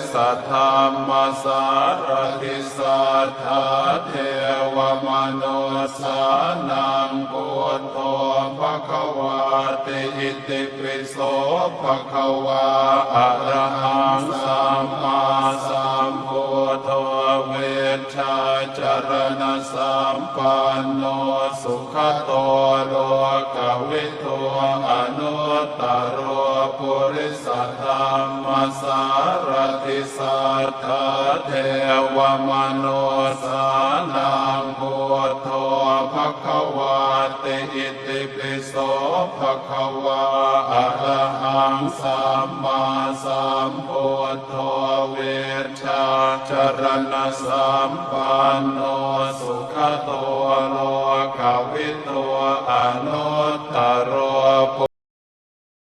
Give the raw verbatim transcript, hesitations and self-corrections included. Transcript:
Saddhammasārathi satthā devamanussānaṃ buddho bhagavāti. Itipi so bhagavā arahaṃ sammāsambuddho vijjācaraṇasampanno sugato lokavidū anuttaro purisadammasārathi satthā devamanussānaṃ buddho bhagavāti. Itipi so bhagavā arahaṃ sammāsambuddho vijjācaraṇasampanno